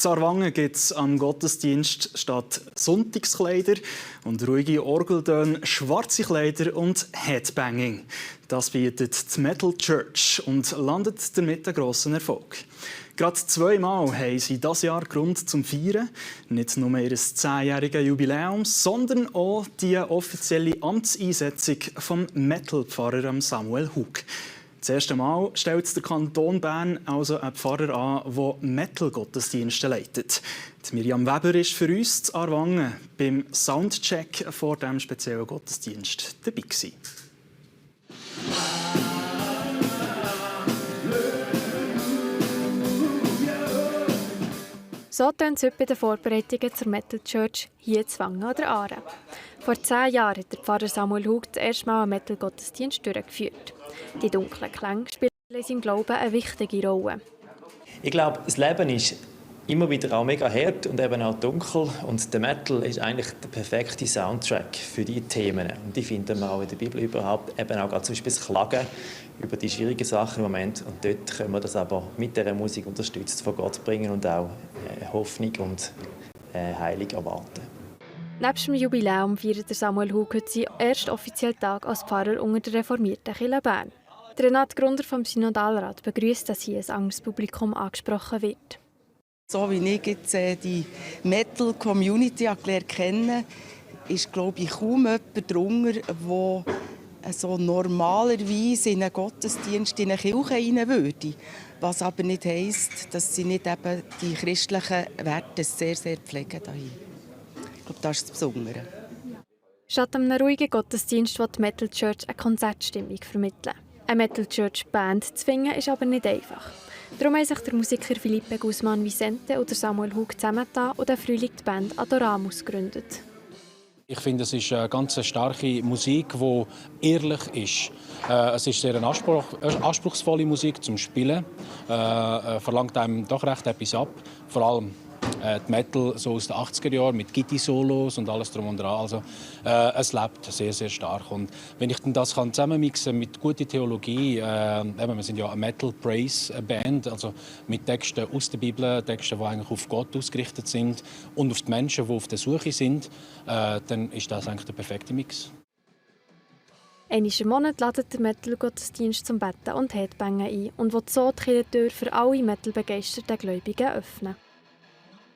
In Aarwangen gibt es am Gottesdienst statt Sonntagskleider und ruhige Orgeltöne schwarze Kleider und Headbanging. Das bietet die Metal Church und landet damit einen grossen Erfolg. Gerade zweimal haben sie dieses Jahr Grund zum Feiern. Nicht nur ihr 10-jähriges Jubiläum, sondern auch die offizielle Amtseinsetzung vom Metal-Pfarrer Samuel Hug. Das erste Mal stellt der Kanton Bern also einen Pfarrer an, der Metal-Gottesdienste leitet. Die Miriam Weber war für uns in Aarwangen beim Soundcheck vor diesem speziellen Gottesdienst dabei gewesen. So tönt es heute bei den Vorbereitungen zur Metal Church hier in Wangen oder Aare. Vor 10 Jahren hat der Pfarrer Samuel Hug das erste Mal einen Metal-Gottesdienst durchgeführt. Die dunklen Klänge spielen in seinem Glauben eine wichtige Rolle. Ich glaube, das Leben ist immer wieder auch mega hart und eben auch dunkel. Und der Metal ist eigentlich der perfekte Soundtrack für diese Themen. Und die finden wir auch in der Bibel überhaupt, eben auch zum Beispiel das Klagen über die schwierigen Sachen im Moment. Und dort können wir das aber mit dieser Musik unterstützt von Gott bringen und auch Hoffnung und Heilung erwarten. Neben dem Jubiläum feiert Samuel Hug heute seinen ersten offiziellen Tag als Pfarrer unter der reformierten Kirche Bern. Der Renat Grunder vom Synodalrat begrüßt, dass hier ein anderes Publikum angesprochen wird. So wie ich jetzt die Metal-Community kennen, ist, glaube ich, kaum jemand darunter, der so normalerweise in einen Gottesdienst in eine Kirche rein würde. Was aber nicht heisst, dass sie nicht eben die christlichen Werte sehr, sehr pflegen dahin. Ich glaube, das ist das Besondere. Statt einem ruhigen Gottesdienst will die Metal Church eine Konzertstimmung vermitteln. Eine Metal Church Band zu finden, ist aber nicht einfach. Darum haben sich der Musiker Felipe Guzman Vicente und Samuel Hug zusammengetan und den Frühling die Band Adoramus gegründet. Ich finde, es ist eine ganz starke Musik, die ehrlich ist. Es ist sehr eine anspruchsvolle Musik zum Spielen. Verlangt einem doch recht etwas ab. Vor allem die Metal so aus den 80er Jahren mit Gitti-Solos und alles drum und dran. Also, es lebt sehr, sehr stark. Und wenn ich das zusammenmixen mit guter Theologie, wir sind ja eine Metal-Praise-Band, also mit Texten aus der Bibel, Texten, die eigentlich auf Gott ausgerichtet sind und auf die Menschen, die auf der Suche sind, dann ist das eigentlich der perfekte Mix. Einmal im Monat ladet der Metal-Gottesdienst zum Betten und Headbangen ein und will so die Kirchentür für alle Metal-begeisterten Gläubigen öffnen.